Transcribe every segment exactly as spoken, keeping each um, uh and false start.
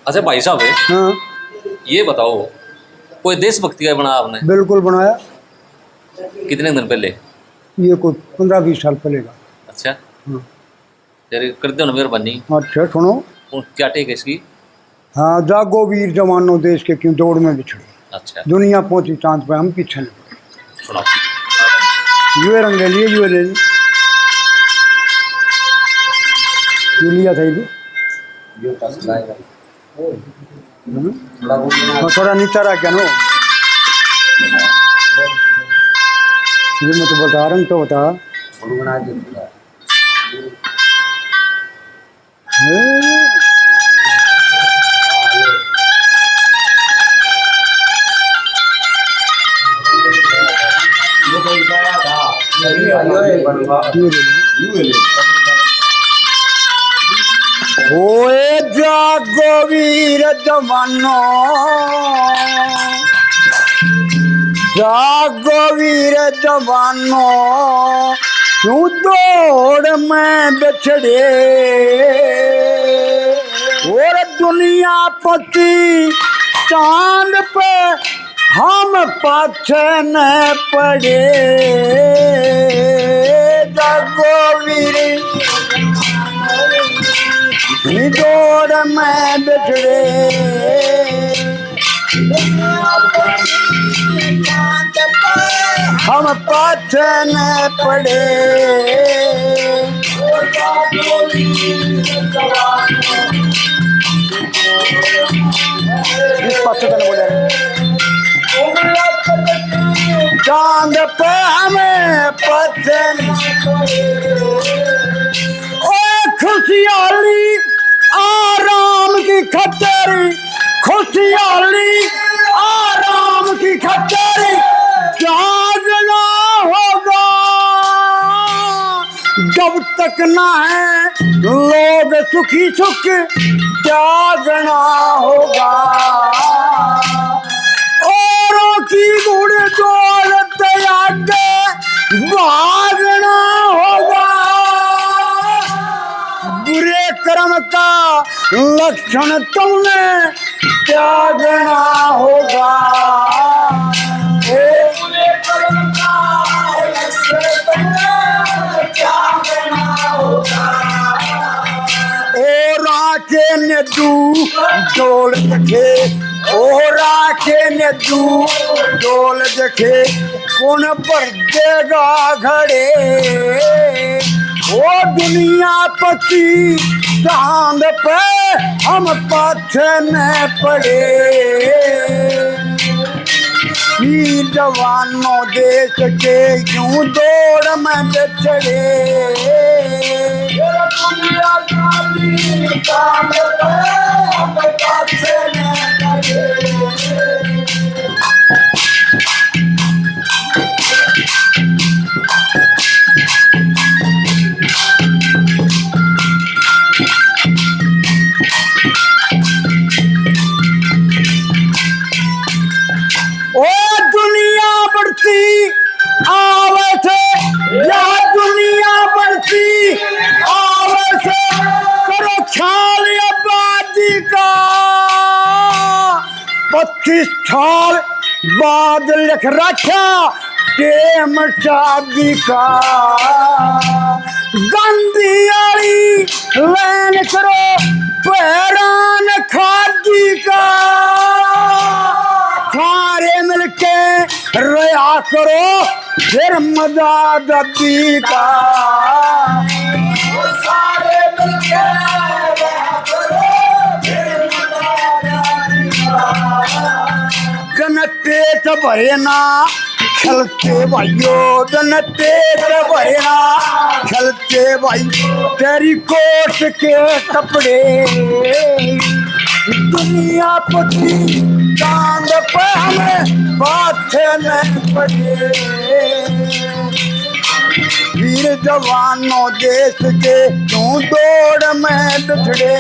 अच्छा भाई साहब, हाँ। ये बताओ, कोई देशभक्ति का बनाया आपने? बिल्कुल बनाया। कितने दिन पहले? ये कोई पन्द्रह बीस साल पहले का। अच्छा। हाँ। फिर कर दो ना मेहरबानी। अच्छा, सुनो। कौन, क्या टेक है इसकी? हाँ, जागो वीर जवानों, देश के क्यों दौड़ में बिछड़े। अच्छा। दुनिया पहुंची चांद पे, हम पीछे नहीं पड़े। सुनाओ। ये रंग ले लिए, ये ले लिए। ये लिया था ये भी। हम्म? हाँ, थोड़ा नीचा रख गया नो। ये मत बता, रंग तो बता। ओए जागो वीर जवानो, जागो वीर जवानो, क्यों दौड़ में बिछड़े। और दुनिया पति चांद पे हम पाछे न पड़े। जागो वीर, दौड़ में बिछड़े। हम पाछे न पड़े। इस पाछे तने बोले। चांद पे हमें पाछे न पड़े। ओ खुशहाली आराम की खातिर, खुशहाली आराम की खातिर जागना होगा। जब तक ना है लोग सुखी, सुख त्यागना होगा। औरों की घुड़दौड़ त्याग के भागना होगा। बुरे कर्म का लक्षण तुमने त्यागना होगा। ए, ओ राखे ने दू डोल देखे, ओ राखे ने दू डोल देखे, कौन भर देगा घड़े। ओ दुनिया पति चांद पे हम पाछे न पड़े। वीर जवानों देश के क्यों दौड़ में बिछड़े। दुनिया का वीर चांद पे हम पाछे न पड़े। ओ दुनिया बढ़ती आवे से, या दुनिया बढ़ती आवे से, करो ख्याल आबादी का। पच्चीस साल बाद लिख रखा टेम शादी का। गंदी आली लाइन करो, पैरान खादी का। सारे मिलके रहा करो फिर मजा दादी का। सारे मिलके रहा करो फिर मजा दादी का। जन पेट भरे ना खलते भाइयों, जन पेट भरे ना खलते भाई, तेरी कोट के कपड़े। दुनिया पति चांद पे हमें पाछे न पड़े। वीर जवानों देश के क्यों दौड़ में बिछड़े।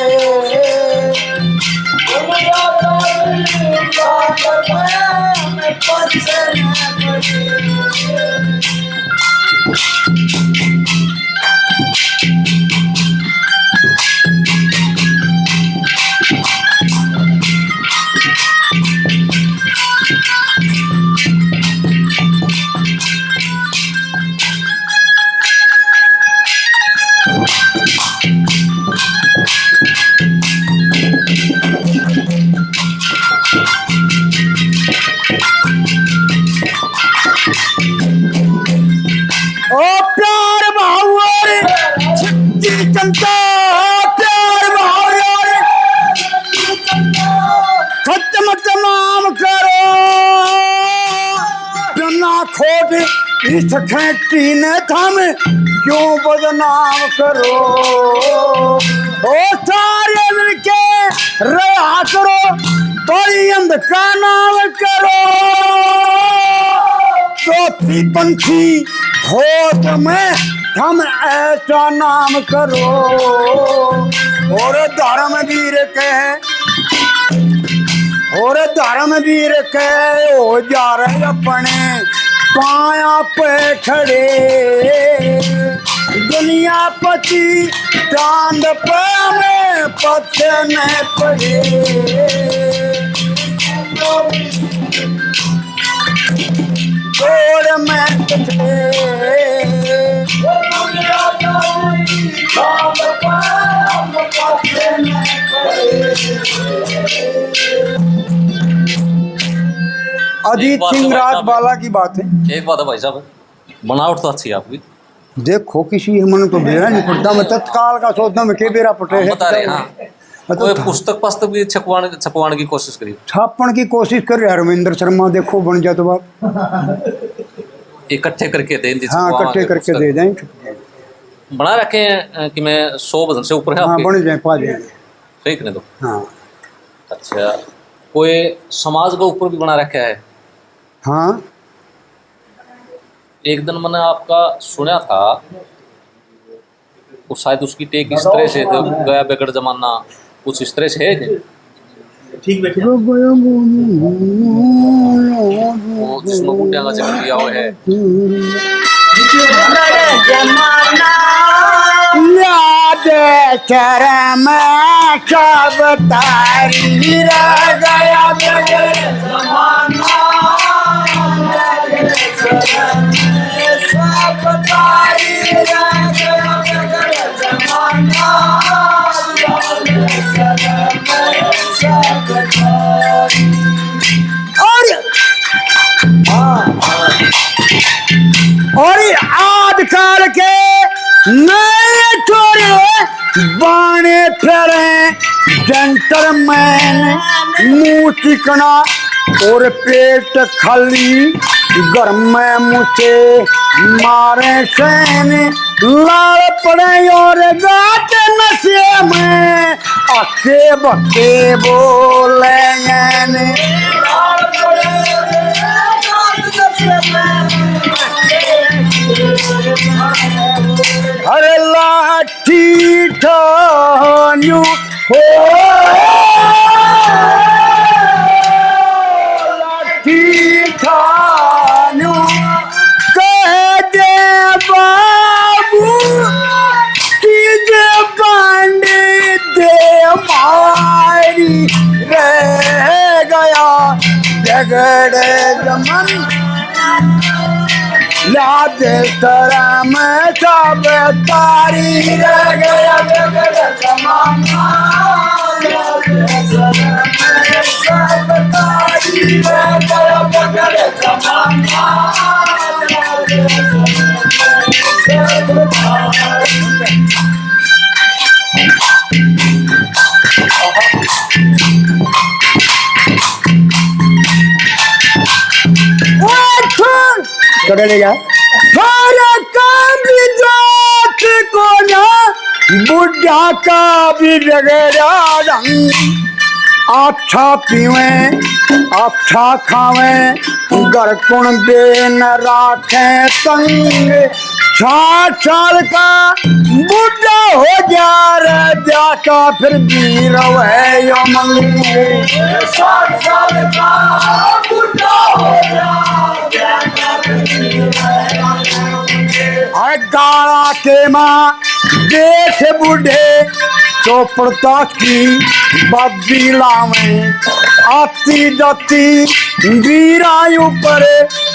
इस खेटी ने थम क्यों बदनाम करो? ओ सारे मिलके रहा करो, बड़ी अंध का नाम करो। चौथी पंथी होत में थम ऐसा नाम करो। और धर्मवीर के, और धर्मवीर के हो जा रहे अपने पाया पे खड़े। दुनियापति चांद पे में पत्ते में पड़े। छोड़ मैं तुझे। अजीत एक बात तो सिंह भाई राज साहब, बाला की बात है। एक बात है भाई साहब, बनावट तो अच्छी है आपकी। देखो, किसी मन तो बेरा नहीं पड़ता, मैं तत्काल का सोचता मैं के बेरा पटे हम है। बता रहे हैं, हाँ। मतलब कोई था। पुस्तक, पुस्तक भी छपवाने, छपवाने की कोशिश करी। छापण की कोशिश कर रहा रविंद्र शर्मा, देखो बन जा तो बात। इकट्ठे करके दे दी, हाँ, छपवावांगे इकट्ठे करके पुस्तक। दे दें। बना रखे हैं, अ, कि मैं सौ भजन से ऊपर है हाँ, आपके? बन जाए, पा जाए। सही करने दो। हाँ। अच्छा, कोई समाज के ऊपर भी बना रखा है? हाँ। एक दिन मैंने आपका सुना था, वो शायद उसकी टेक इस तरह से, गया बिगड़ जमाना, कुछ इस तरह से है क्या? ठीक बैठे। वो जिसमें बूटियां का जिक्र किया हुआ है। याद शर्म सब तारी रह गया। और, और आजकल के नए छोरे बाणे फेरे, जेंटलमैन, मुंह चिकना और पेट खाली, घर में मुझे मारे सैन, लाल पड़े और गाते नशे में, अक्के बक्के बोले ने। अरे लाठी ठान्यू हो, लाठी ठान्यू कह दे बाबू, कि जे बांडे दे मारी रह गया बिगड़े जमन। लाज शरम सब तारी रह गया बिगड़े जमाना। लाज शरम सब तारी रह गया बिगड़े जमाना। कड़े ले जा। थारे काम भी जात को ना, बुढ़ा का भी बिगड़ा रंग। अच्छा पीवे, अच्छा खावे, घर कुण बेन राखे तंग। साठ साल का बूढ़ा हो जा रे, ब्याह का फिर भी रवे यो मंग। साठ साल का बूढ़ा हो जा, ब्याह का फिर भी रवे यो मंग। अरे गाला के माँ देख बूढ़े चौपड़ता की बाजी लावे, आती जाती बीरा ऊपर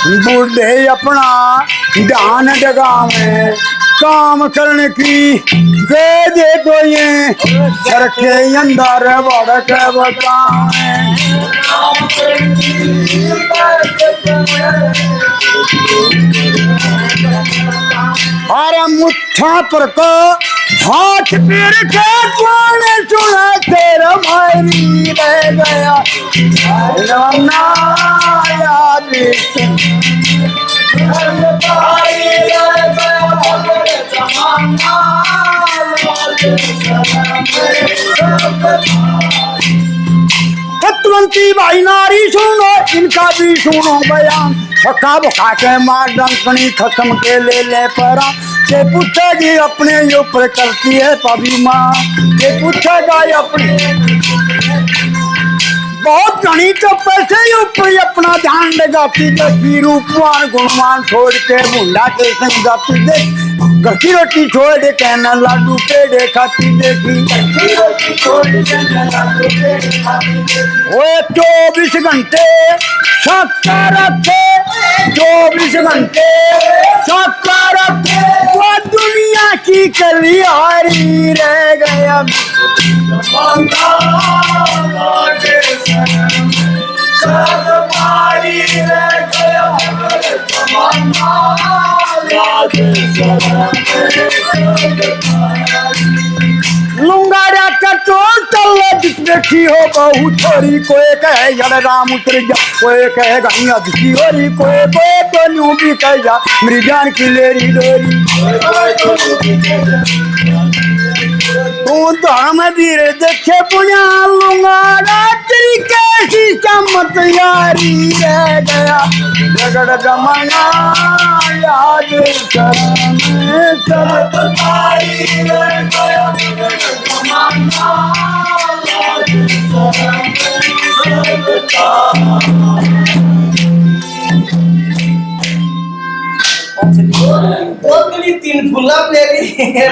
बूढ़े अपना ध्यान जगावे। काम करने की दे दे तो ये घर के अंदर बढ़ के बतावे। अरे मुट्ठा पर को हाथ पीर के कौन सुना तेरा मायरी रह गया। राम ना याद सतवंती भाई नारी सुनो, इनका भी सुनो बयान। छक्का बुखा के मार डंकनी, खसम के ले ले परा। के पूछेगी अपने ही ऊपर करती है पविमान। के पूछेगा अपने, बहुत घणी तो पैसे ही ऊपर ही अपना ध्यान लगाती देखी, रूपवान गुणवान छोड़ के भुंडा के संग जाती देख। घर की रोटी छोड़ के न लाडू पेड़े खाती देखी। ओए चौबीस घंटे सत्ता रखे, चौबीस घंटे सत्ता रखे, वो दुनिया की कलिहारी रह गया। लुंगारा का टोल तल्ले जिस देखी हो बहू छोरी, कोई कहे जड़ राम उतर जा, कोई कहे गैया दिखी हो रही, कोई कोई तो न्यू भी कह जा मेरी जान की लेरी डोरी। तू तो हम धीरे देखे पुण्या लुंगारा तेरी कैसी चमत यारी रह गया। रगड़ जमाना याद कर सब तारी रह गया। दो कली तीन फुल्ला ले ली,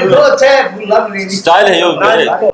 दो छह फुल्ला ले ली। स्टाइल है यो, मेरे।